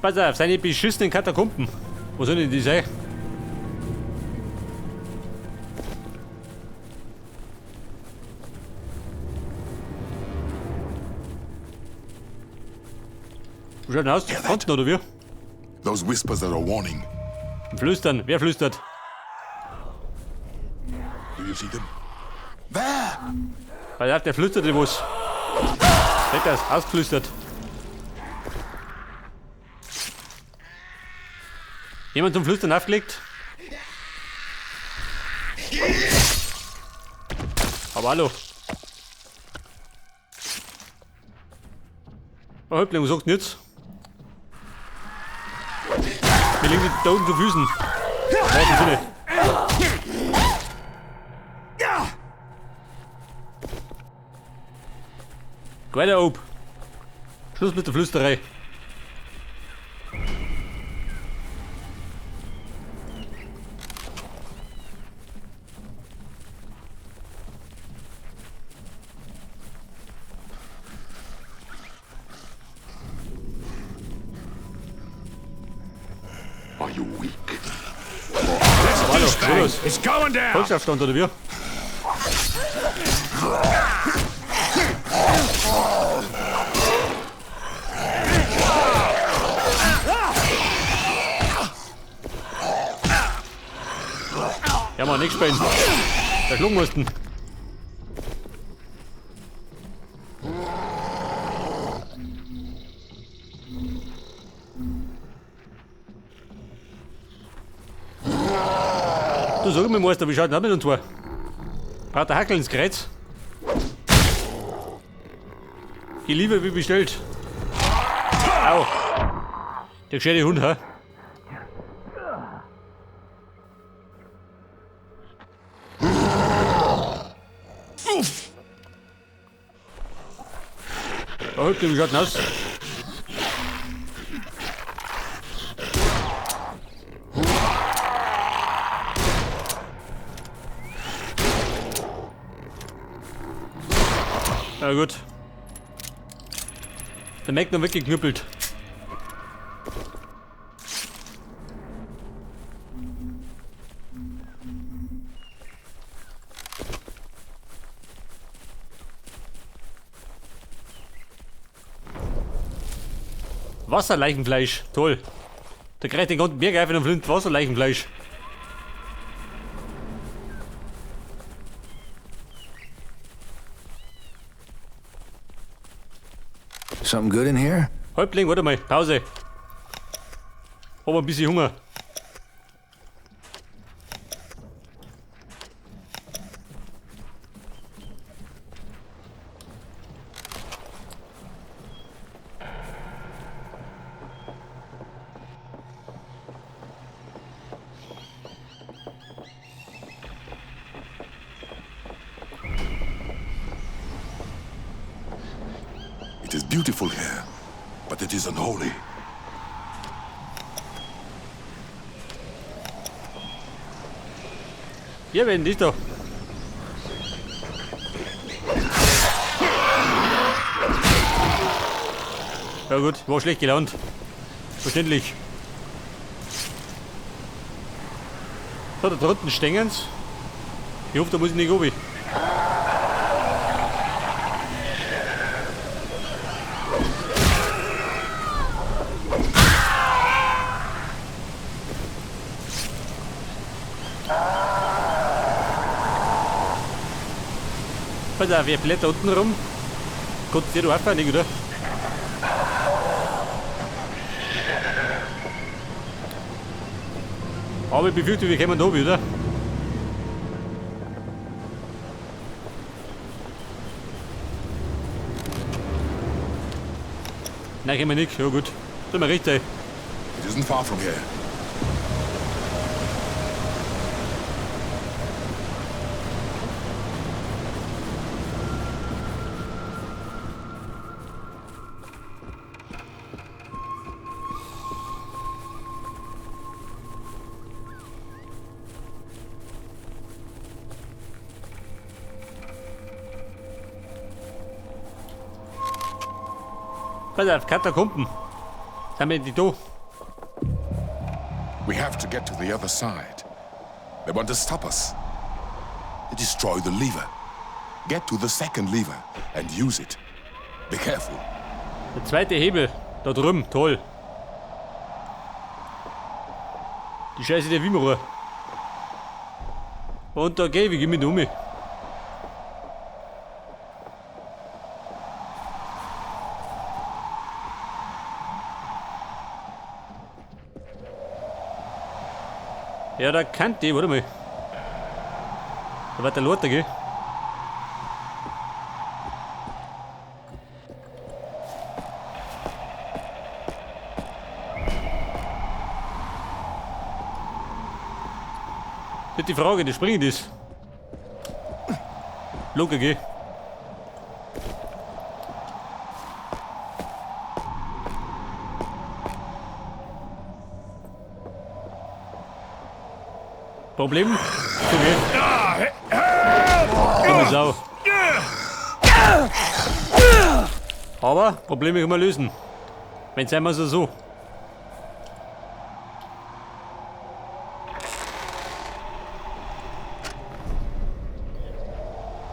Pass auf, seine beschissenen Katakomben. Wo sollen denn die sein? Wo schaut denn aus? Fronten oder wie? Those whispers are a warning. Flüstern. Wer flüstert? Do you see them? There! Pass auf, der flüstert dir was. Seht das? Ausgeflüstert. Jemand zum Flüstern aufgelegt? Aber hallo. Oh, Häuptling, was sagst du denn jetzt? Mir liegen die da unten zu Füßen. Im Sinne. Weiter ob. Schluss mit der Flüsterei. Are you weak? Aber hallo, los. It's going down! Volksaufstand oder wie? Ja, mal nicht spielen. Da schlagen mussten. Du sag mir, Meister, wie schaut denn das mit uns zwei? Braucht der Hackel ins Kreuz? Die Liebe wie bestellt. Au. Der gescheite Hund, hä? Oh, wie schaut denn aus? Ja gut. Der Magnum weggeknüppelt. Wasserleichenfleisch, toll. Da kriegt den ganzen Berg einfach und flint Wasserleichenfleisch. Something good in here? Häuptling, warte mal, Pause. Hab ein bisschen Hunger. It is beautiful here, but it is unholy. Ja, wenn nicht da. Ja gut, war schlecht gelaunt. Verständlich. So, da drunten stängen's. Ich hoffe, da muss ich nicht runter. Pass auf, wer blättert unten rum? Kannst du dir da nicht, oder? Aber ich befürchte, wir kommen da wieder. Nein, können wir nicht. Ja gut. Sind wir richtig. It isn't far from here. Pass auf, Katakomben. Sind wir die da? We have to get to the other side. They want to stop us. They destroy the lever. Get to the second lever and use it. Be careful. Der zweite Hebel. Da drüben. Toll. Die Scheiße der Wimmerer. Und da geh ich, wie geh mit um? Ja, da kann die, warte mal. Da wird der Lothar, gell? Das ist die Frage, die springt ist. Locker, gell? Problem? So, gell? Dumme Sau. Aber Probleme können wir lösen. Wenn's einmal so.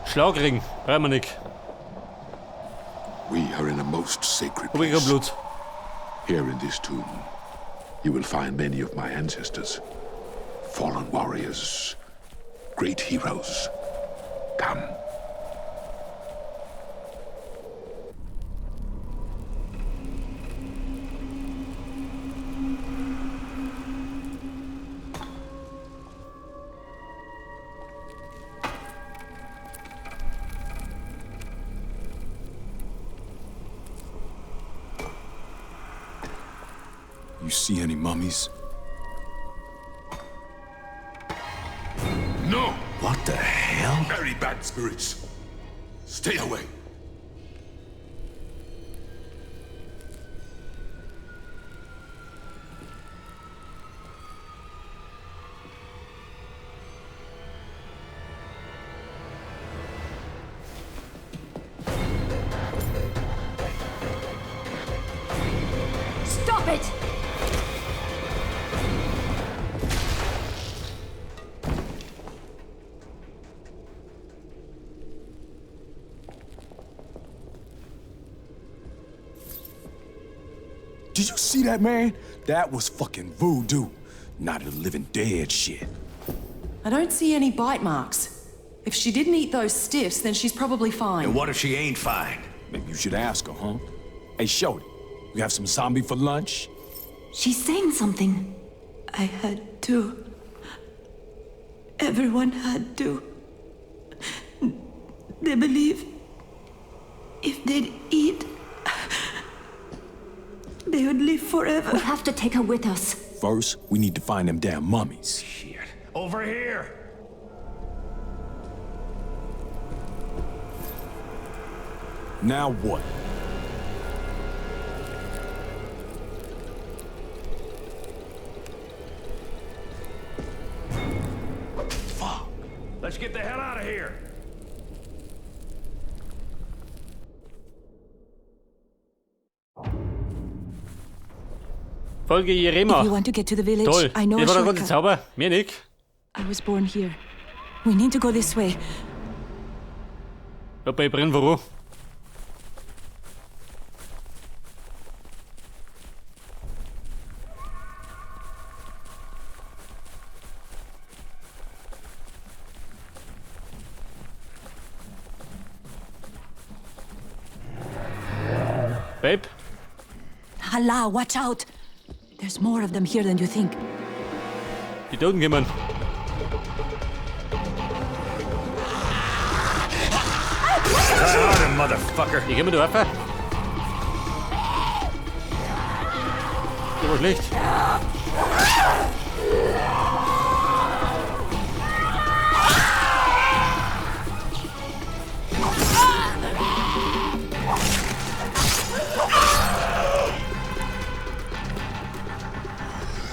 Schlagring, brauchen wir nicht. We are in a most sacred Hab ich kein place. Blut. Here in this tomb, you will find many of my ancestors. Fallen warriors, great heroes. Come. You see any mummies? No! What the hell? Very bad spirits. Stay away. Stop it! Did you see that, man? That was fucking voodoo. Not a living dead shit. I don't see any bite marks. If she didn't eat those stiffs, then she's probably fine. And what if she ain't fine? Maybe you should ask her, huh? Hey, Shorty, you have some zombie for lunch? She's saying something. I had to. Everyone had to. They believe if they'd eat, they would live forever. We have to take her with us. First, we need to find them damn mummies. Shit. Over here! Now what? Fuck! Let's get the hell out of here! Folge Jerema. If you want to get to the village, Toll. I know a Das war der ganze shortcut. Zauber. Mehr nicht. I was born here. We need to go this way. Wobei, ich brenn voran. Babe, Hala, watch out! There's more of them here than you think. die Toten kommen. Try harder, motherfucker! Die kommen da rauf. Der war schlecht.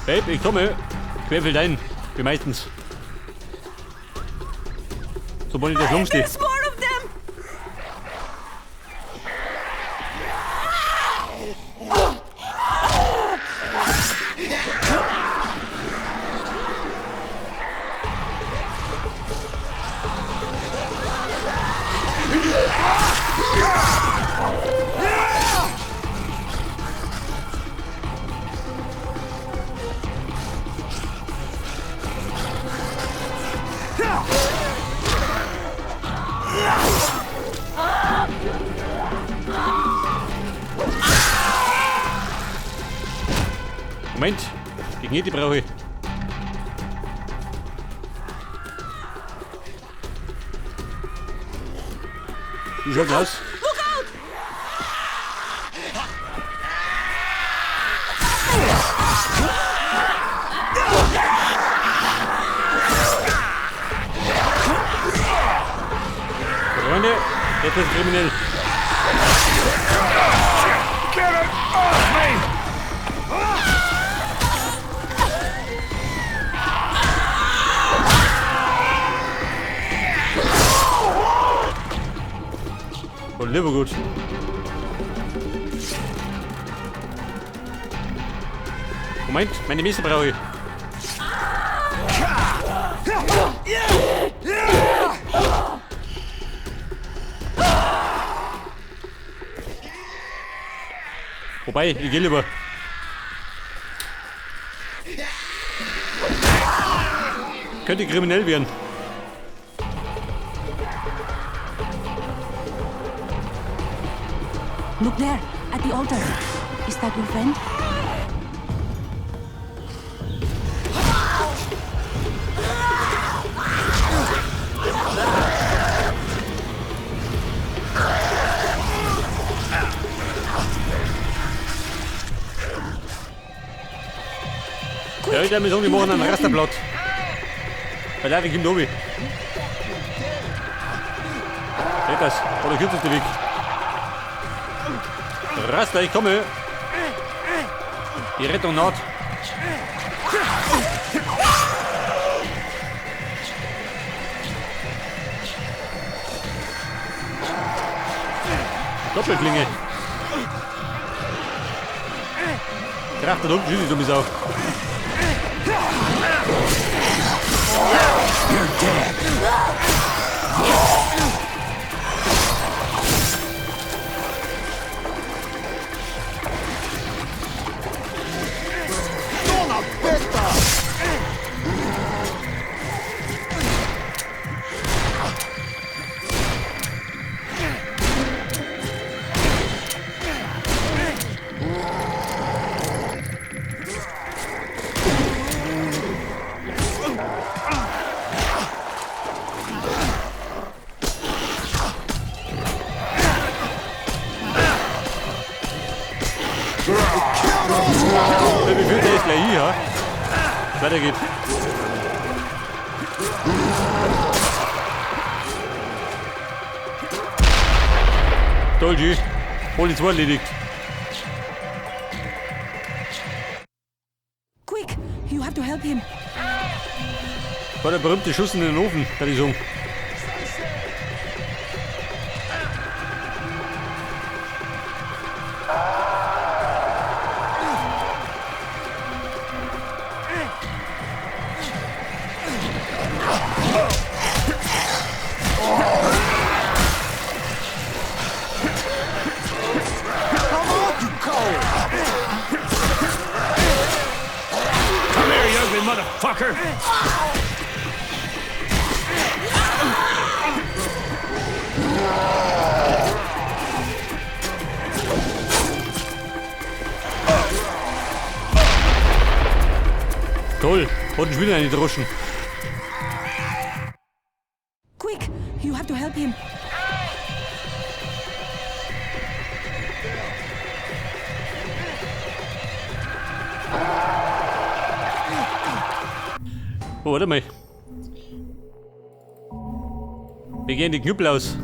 Babe, ich komme. Querfeld ein, wie meistens. Sobald ich da Schlung stehe. There's more of them! Moment, die Knete brauche ich. Wie schaut's aus? Look out! Freunde, jetzt ist kriminell. Get it off me! Oh, lieber gut. Moment, meine Messer brauche ich. Wobei, ich geh lieber. Könnte kriminell werden. Look there, at the altar. Is that your friend? Ja, ich mir sagen, die machen einen Rasterblatt. Weil der kommt oben. Seht das? War der kürzeste Weg. Raster, ich komme. Die Rettung naht. Doppelklinge. Kracht da unten, schieß ich dumme Sau. You're dead. Wie viel der ist gleich hier, ja? Weiter geht's. Toll, Hol die zwei erledigt. Quick, you have to help him. War der berühmte Schuss in den Ofen, kann ich sagen. Come here, you ugly motherfucker! Toll, hat schon wieder eine Droschen. Quick, you have to help him. Oh, warte mal. Wir gehen die Knüppel aus.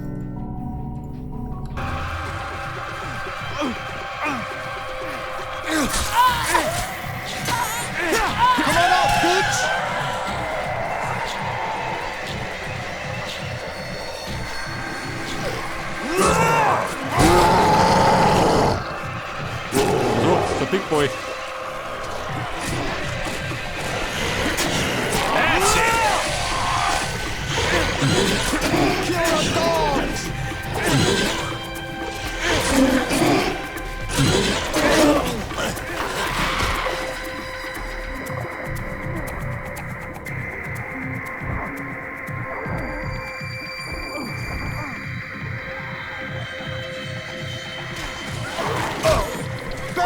Come on out, bitch! So, der Big Boy. That's it! Kill the dogs!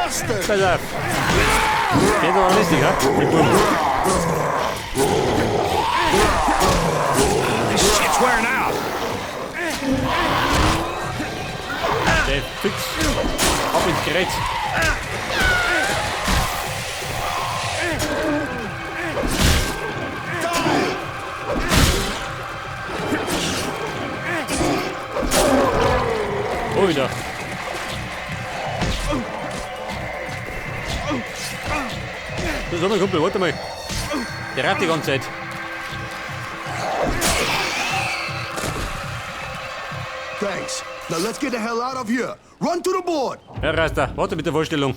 Bastard! Pass auf. Geht aber lästig, hä? Die Buben. This shit's wearing out. Der fix. Ab ins Gerät. Oh, wieder. Das ist mein Kumpel, warte mal. Der raucht die ganze Zeit. Thanks. Now let's get the hell out of here. Run to the board. Ja, Rasta, warte mit der Vorstellung.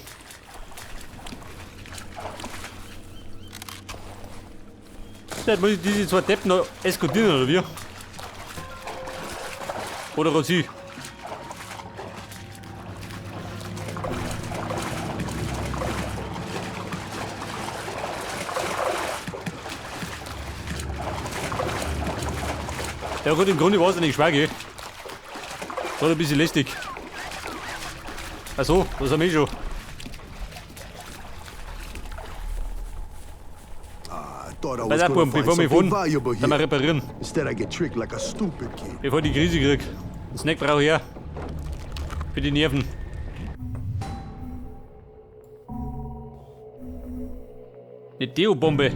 Jetzt muss ich diese zwei Deppen noch eskortieren, oder wie? Oder sie? Ja gut, im Grunde war es ja nicht schwer, gell? War ein bisschen lästig. Ach so, das haben wir schon. I thought I Pass was auf, gonna Buben, find bevor wir something fahren, valuable dann mal here. reparieren. Instead, I get tricked like a stupid kid. Bevor ich die Krise krieg. Den Snack brauche ich ja. Für die Nerven. Eine Deo-Bombe.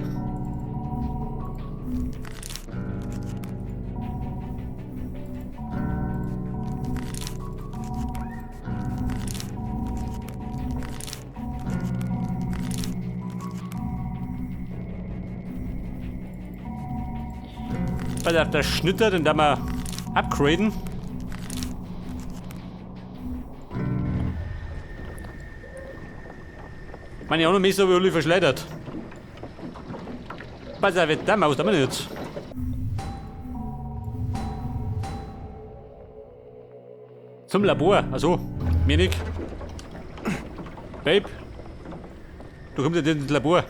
Pass auf, der Schnitter, den da wir upgraden. Meine anderen Messer habe ich alle verschleudert. Pass auf, da Maus, da wir jetzt. Zum Labor, also mir nicht. Babe, du kommst ja ins Labor.